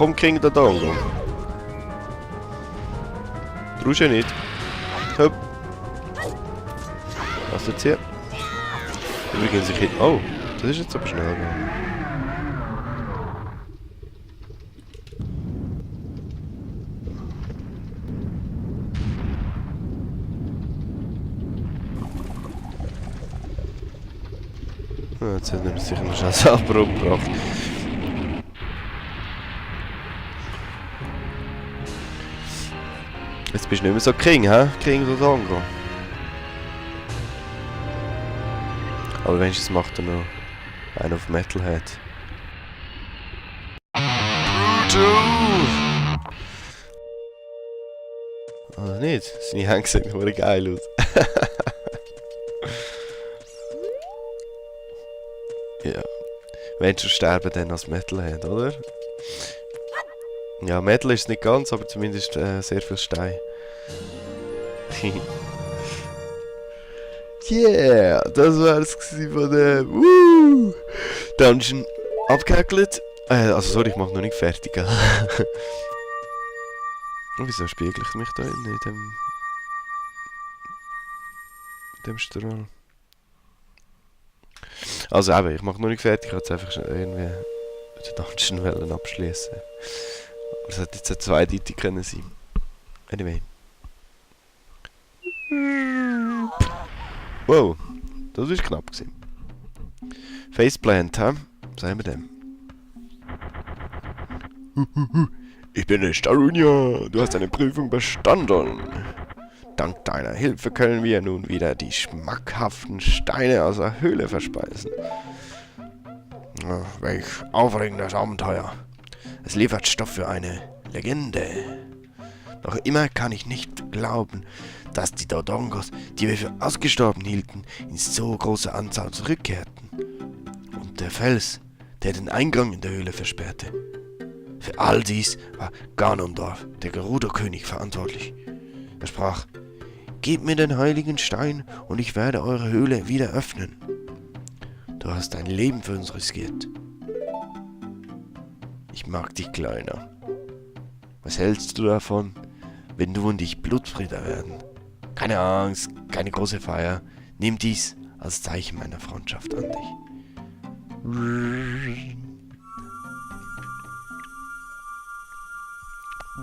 Komm, King der Dongo. Traust du nicht? Hopp. Was jetzt hier? Übrigens, ich hätte... Oh, das ist jetzt aber schnell gegangen. Ah, jetzt hat er sicher noch schnell selber umgebracht. Jetzt bist du nicht mehr so King, hä? King der Dongo. Aber wenigstens macht er noch einen auf Metalhead. Oder nicht? Seine Hände sehen verdammt geil aus. Ja. Wenn schon sterben, dann als Metalhead, oder? Ja, Metal ist es nicht ganz, aber zumindest sehr viel Stein. Yeah, das wär's von dem Dungeon abgehackelt. Also sorry, ich mach noch nicht fertig. Und wieso spiegel ich mich da in dem Strahl? Also eben, ich mach noch nicht fertig, ich wollte jetzt einfach irgendwie den Dungeon abschließen. Aber es hätte jetzt auch zweideutig können sein. Anyway. Wow, das war knapp gewesen. Faceplant, hä? Was sagen wir dem? Ich bin ein Starunia. Du hast eine Prüfung bestanden. Dank deiner Hilfe können wir nun wieder die schmackhaften Steine aus der Höhle verspeisen. Welch aufregendes Abenteuer. Es liefert Stoff für eine Legende. Noch immer kann ich nicht glauben, dass die Dodongos, die wir für ausgestorben hielten, in so großer Anzahl zurückkehrten. Und der Fels, der den Eingang in der Höhle versperrte. Für all dies war Ganondorf, der Gerudo-König, verantwortlich. Er sprach: Gebt mir den heiligen Stein und ich werde eure Höhle wieder öffnen. Du hast dein Leben für uns riskiert. Ich mag dich, Kleiner. Was hältst du davon, wenn du und ich Blutsbrüder werden? Keine Angst, keine große Feier. Nimm dies als Zeichen meiner Freundschaft an dich.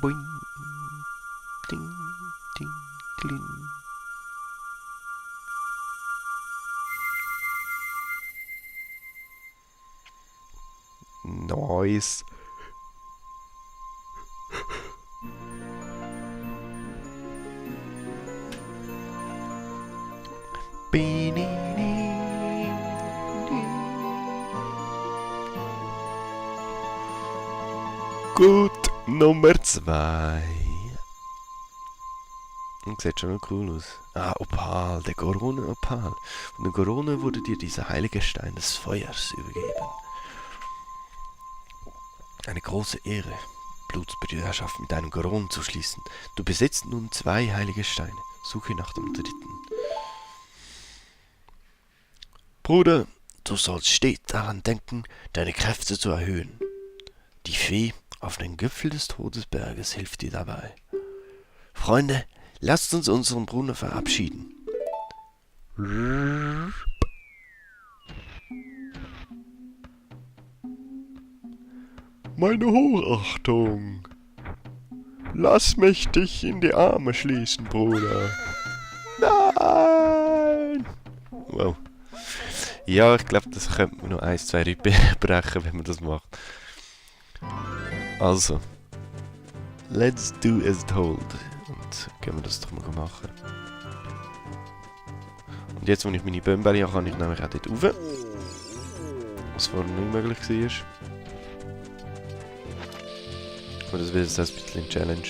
Boing, ding, ding, kling. Nice. Gut, Nummer 2. Und sieht schon noch cool aus. Ah, Opal, der Gorone-Opal. Von der Gorone wurde dir dieser heilige Stein des Feuers übergeben. Eine große Ehre, Blutsbrüderschaft mit einem Goron zu schließen. Du besitzt nun 2 heilige Steine. Suche nach dem 3. Bruder, du sollst stets daran denken, deine Kräfte zu erhöhen. Die Fee auf den Gipfel des Todesberges hilft dir dabei. Freunde, lasst uns unseren Bruder verabschieden. Meine Hochachtung. Lass mich dich in die Arme schließen, Bruder. Nein! Wow. Ja, ich glaube, das könnte man noch 1, 2 Rippen brechen, wenn man das macht. Also. Let's do as told. Und können wir das doch mal machen. Und jetzt, wo ich meine Bömbeli habe, kann ich nämlich auch dort rauf. Was vorher nicht möglich war. Und das wird jetzt ein bisschen eine Challenge.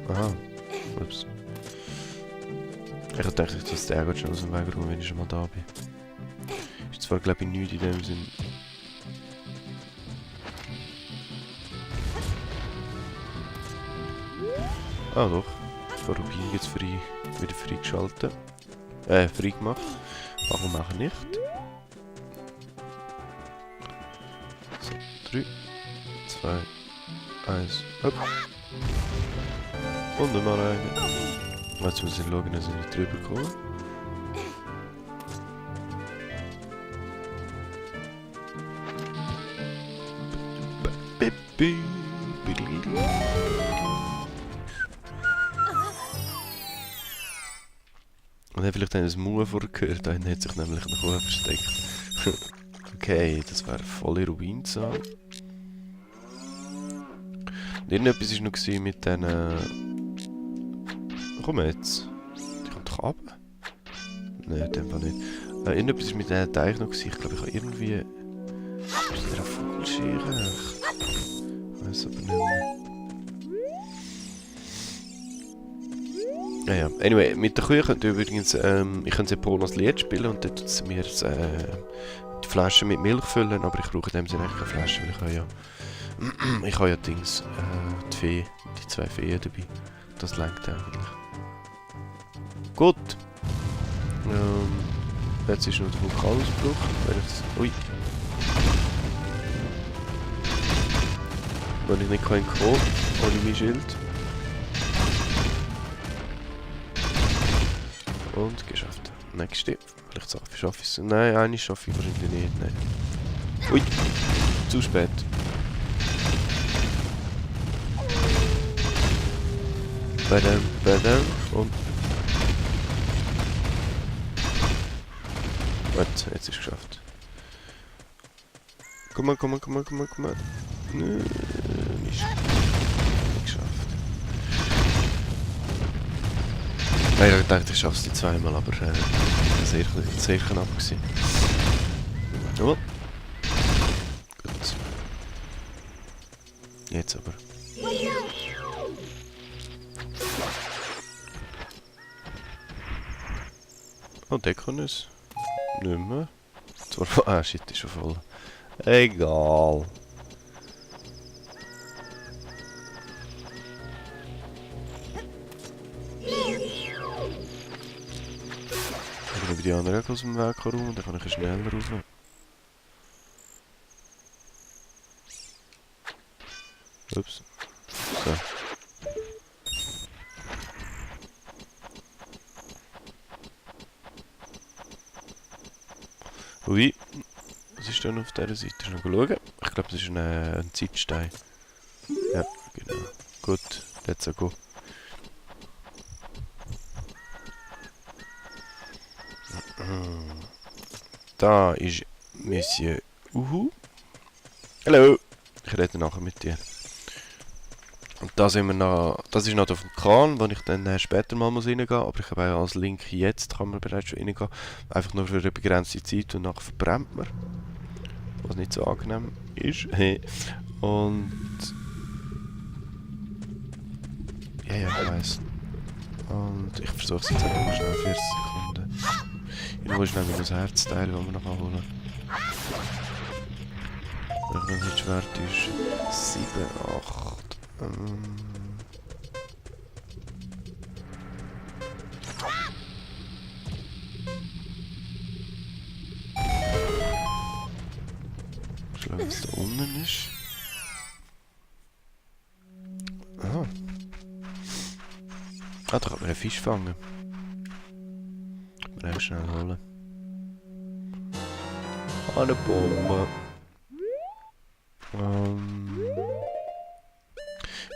Aha. Ups. Ich dachte, ich das der schon aus dem Weg rum, wenn ich schon mal da bin. Ist zwar, glaube ich, nichts in dem Sinn. Ah doch. Das Rubin jetzt wieder freigeschaltet. Frei gemacht. Warum auch nicht? 3, 2, 1, hopp. Und nochmal rein. Jetzt muss ich schauen, dass ich nicht drüber komme. Und dann vielleicht ein Mauer vorgehört, da hat sich nämlich noch Kuh versteckt. Okay, das wäre volle Ruinzahl. Und irgendetwas war noch mit diesen... Komm jetzt. Die kommt doch runter? Nein, in dem Fall nicht. Irgendetwas war mit diesen Teich noch. Ich glaube, ich habe irgendwie... Ist der ein Vogelschere? Ich weiß aber nicht mehr. Ja. Anyway, mit der Kühe könnt ihr übrigens... ich kann sie Polas Lied spielen und dann tut sie mir die Flasche mit Milch füllen, aber ich brauche in dem Sinne eigentlich keine Flasche, weil ich habe ja Dings, die 2 Feen dabei. Das reicht eigentlich. Gut. Jetzt ist noch der Vulkanausbruch. Ui. Wenn ich nicht kommen kann, ohne mein Schild. Und geschafft. Nächste. Vielleicht schaffe ich es. Nein, eine schaffe ich wahrscheinlich nicht. Nein. Ui. Zu spät. Badam. Und... Warte, jetzt ist es geschafft. Komm mal. Nö, nicht geschafft. Nein, ich dachte, ich schaffe es die zweimal, aber sehr knapp gewesen. Jawohl. Gut. Jetzt aber. Oh, der kann es. Nicht mehr. Ah, shit, ist schon voll. Egal. Ich will die anderen aus dem Weg rum und dann kann ich schneller rauf. Ups. So. Ui. Was ist denn auf dieser Seite? Noch schauen. Ich glaube, das ist ein Zeitstein. Ja, genau. Gut, let's go. Da ist Monsieur Uhu. Hallo. Ich rede nachher mit dir. Und da sind wir noch, das ist noch der Vulkan, wo ich dann später mal reingehen muss. Aber ich habe auch als Link jetzt, kann man bereits schon reingehen. Einfach nur für eine begrenzte Zeit und nachher verbrennt man. Was nicht so angenehm ist. Und... Ja, ich weiss. Und ich versuche es jetzt einfach mal schnell 40 Sekunden. Irgendwo ist nämlich das Herzteil, das wir noch mal holen. Wenn ich noch nicht schwer ist. 7, 8... Schau, was da unten ist. Ah. Ah, da kann man einen Fisch fangen. Kann man auch schnell holen. Eine Bombe.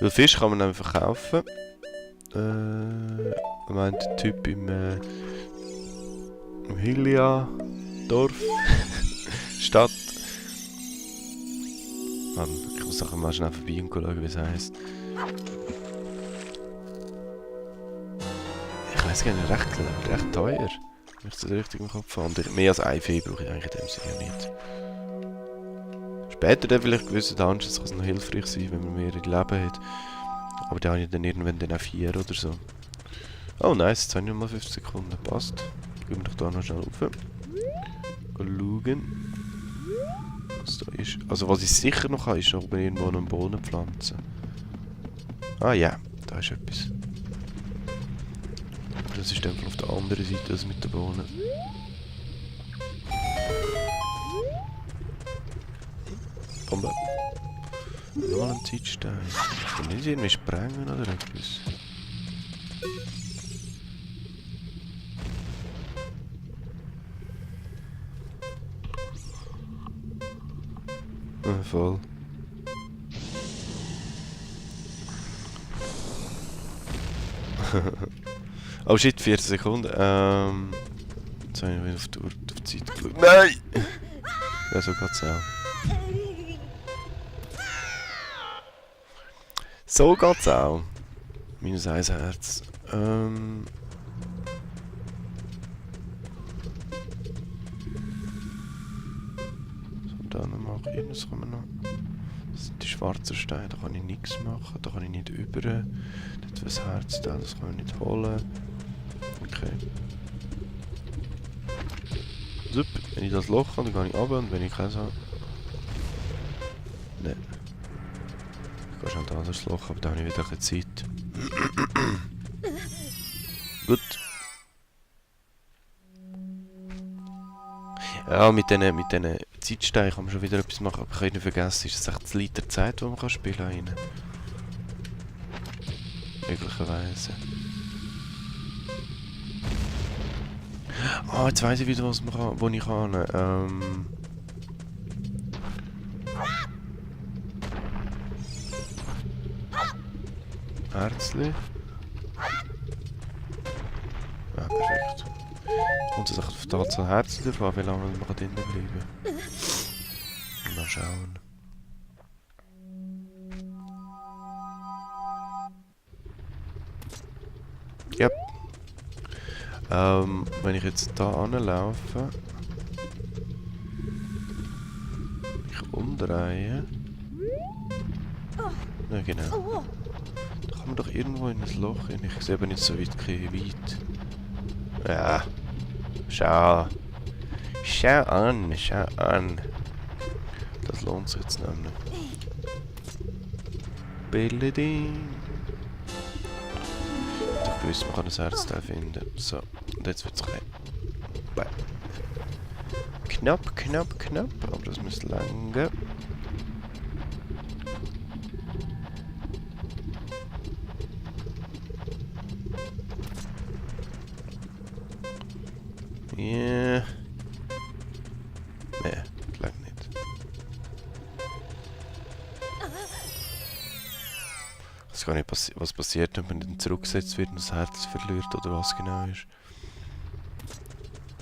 Weil Fisch kann man dann verkaufen. Ich meine, der Typ im Hylia-Dorf. Stadt. Mann, ich muss nachher mal schnell vorbei und schauen, wie es heisst. Ich weiss gar nicht, recht teuer. Wenn ich das richtig im Kopf habe. Mehr als ein Fee brauche ich eigentlich in dem Sinne nicht. Später dann vielleicht gewisse Dungeons kann es noch hilfreich sein, wenn man mehrere Leben hat. Aber da habe ich dann irgendwann dann auch 4 oder so. Oh nice, jetzt habe ich nochmal 50 Sekunden. Passt. Gehen wir doch da noch schnell rauf. Schauen. Was da ist. Also was ich sicher noch habe, ist oben irgendwo noch einen Bohnen pflanzen. Ah ja, da ist etwas. Aber das ist dann auf der anderen Seite als mit den Bohnen. Bombe. Nochmal ein Zeitstein. Kann nicht irgendwie sprengen oder etwas? Voll. Oh shit, 40 Sekunden. Jetzt habe ich wieder auf die Zeit geschaut. Nein! Ja, so geht's auch. So geht's auch. Minus 1 Herz. So, dann mache ich irgendwas kann man noch. Das sind die schwarzen Steine, da kann ich nichts machen, da kann ich nicht über. Dort was Herz da, das kann ich nicht holen. Okay. Zup, wenn ich das Loch habe, dann gehe ich runter und wenn ich keins habe. Nein. Ich gehe schon da das Loch, aber da habe ich wieder ein bisschen Zeit. Gut. Ja, mit diesen Zeitsteinen kann man schon wieder etwas machen, aber ich kann nicht vergessen, ist das echt das Liter Zeit, die man kann spielen kann. Möglicherweise. Ah, jetzt weiss ich wieder, was man kann, wo ich kann. Herzli. Ah, perfekt. Und es ist auf die Anzahl Herzen davon, wie lange man drinnen bleiben. Mal schauen. Ja. Wenn ich jetzt da anlaufe, ich umdrehe. Ja, genau. Da kann man doch irgendwo in ein Loch hin. Ich sehe aber nicht so weit. Ja. Schau. Schau an, schau an. Das lohnt sich jetzt noch nicht. Bilding. Ich wusste, man kann ein Herzteil finden. So, und jetzt wird es knapp, knapp, knapp. Aber das müsste lange. Ja. Nee, lang nicht. Ich weiß gar nicht, was passiert, wenn man dann zurückgesetzt wird und das Herz verliert oder was genau ist.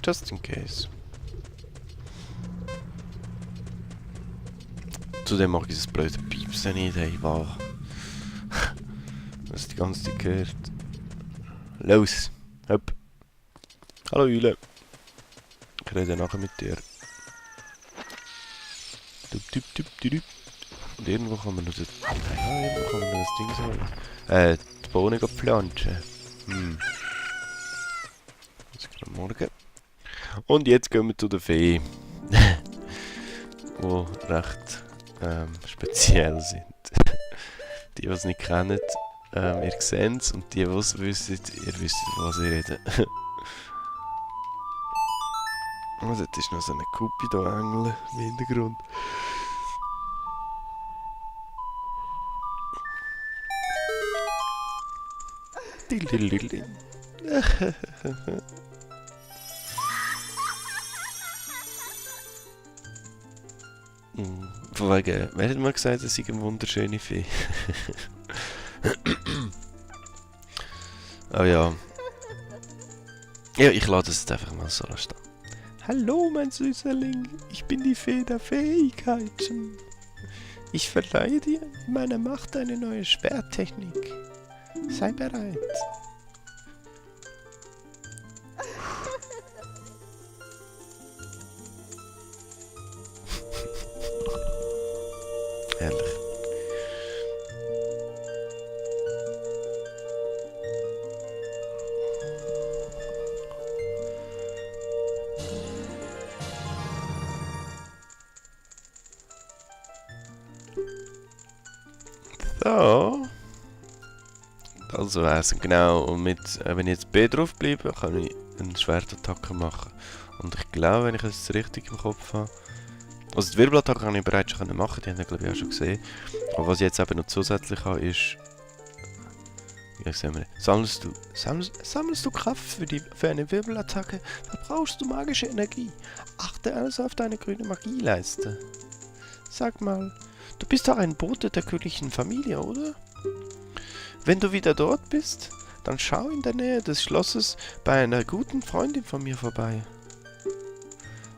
Just in case. Zudem mag ich das blöde Piepsen nicht, hey, wahr. Das ist die ganze Zeit gehört. Los, hopp. Hallo Eule. Ich rede nachher mit dir. Und irgendwo kann man noch das... irgendwo kann man noch das Ding so... die Bohnen pflanzen. Jetzt gerade morgen. Und jetzt gehen wir zu der Fee. Wo recht speziell sind. Die es nicht kennen, ihr seht es. Und die es wissen, ihr wisst, was ich rede. Oh, das ist noch so eine Cupido-Engel im Hintergrund. Von wegen, wer hat mal gesagt, es sei eine wunderschöne Fee? Oh ja. Ja, ich lasse es jetzt einfach mal so stehen. Hallo, mein Süßerling, ich bin die Fee der Fähigkeiten. Ich verleihe dir in meiner Macht eine neue Sperrtechnik. Sei bereit. Herrlich. So. Also wär's genau. Und mit, wenn ich jetzt B drauf bleibe, kann ich eine Schwertattacke machen. Und ich glaube, wenn ich es richtig im Kopf habe, Also die Wirbelattacke kann ich bereits schon machen, die haben wir glaube ich auch schon gesehen. Aber was ich jetzt eben noch zusätzlich habe, ist... Ja, sehen wir. Sammelst du Kraft für eine Wirbelattacke? Da brauchst du magische Energie. Achte also auf deine grüne Magieleiste. Sag mal, du bist doch ein Bote der königlichen Familie, oder? Wenn du wieder dort bist, dann schau in der Nähe des Schlosses bei einer guten Freundin von mir vorbei.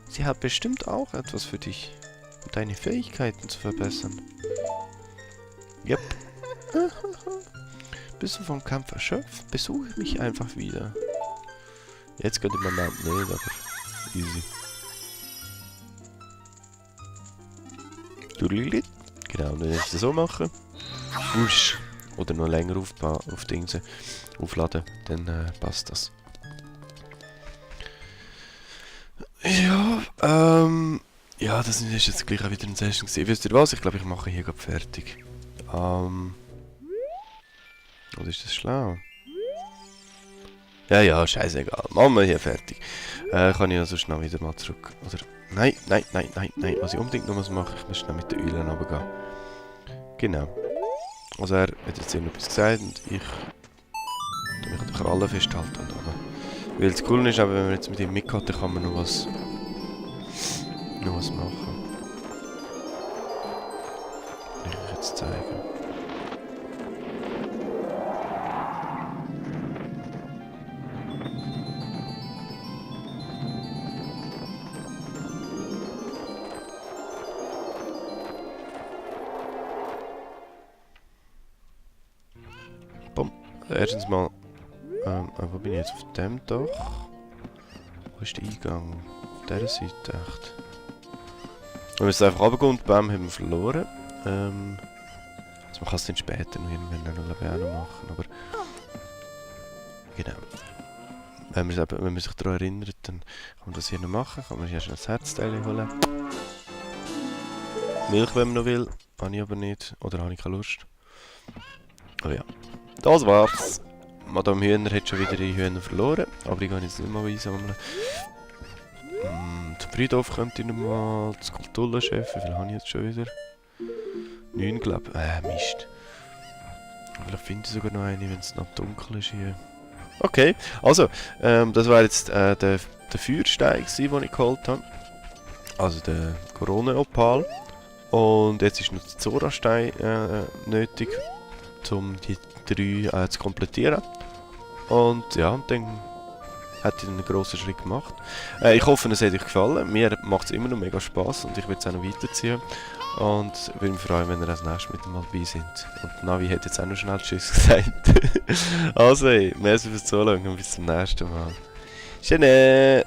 Sie hat bestimmt auch etwas für dich, um deine Fähigkeiten zu verbessern. Yep. Bist du vom Kampf erschöpft? Besuche mich einfach wieder. Jetzt könnte man Moment nicht, aber easy. Genau, und wenn ich das so mache, wusch, oder noch länger auf Dinge aufladen, dann passt das. Ja, ja, das ist jetzt gleich auch wieder ein Session gewesen. Wisst ihr was? Ich glaube, ich mache hier gerade fertig. Oder ist das schlau? Ja, ja, scheißegal. Machen wir hier fertig. Kann ich also schnell wieder mal zurück. Oder. Nein. Was ich unbedingt noch machen muss, ich muss schnell mit den Eulen runtergehen. Genau. Also er hat jetzt irgendetwas gesagt und ich tue mich an den Krallen festhalten und runter. Weil das Coole ist, aber wenn man jetzt mit ihm mitgeht, dann kann man noch was machen. Kann ich euch jetzt zeigen. Bumm. Erstens mal, wo bin ich jetzt? Auf dem Dach? Wo ist der Eingang? Auf dieser Seite, echt. Wenn wir jetzt einfach runtergehen und bam, haben wir verloren. Also man kann es dann später noch irgendwann noch machen, aber... Genau. Wenn man sich daran erinnert, dann kann man das hier noch machen. Kann man hier schnell das Herzteil holen. Milch, wenn man noch will. Habe ich aber nicht. Oder habe ich keine Lust. Aber ja. Das war's. Madame Hühner hat schon wieder die Hühner verloren. Aber ich kann jetzt nicht mal einsammeln. Zum Friedhof könnte ich noch mal. Das Kulturchef. Wie viel habe ich jetzt schon wieder? 9, glaube ich. Mist. Vielleicht finde ich sogar noch eine, wenn es noch dunkel ist hier. Okay, also, das war jetzt der Feuerstein, den ich geholt habe. Also der Corona-Opal. Und jetzt ist noch der Zora-Stein nötig, um die 3 zu komplettieren. Und ja, und dann hat ich einen grossen Schritt gemacht. Ich hoffe, es hat euch gefallen. Mir macht es immer noch mega Spass und ich will es auch noch weiterziehen. Und würde mich freuen, wenn ihr das nächste Mal dabei sind. Und Navi hat jetzt auch noch schnell Tschüss gesagt. Also, merci fürs Zuschauen und bis zum nächsten Mal. Tschüss!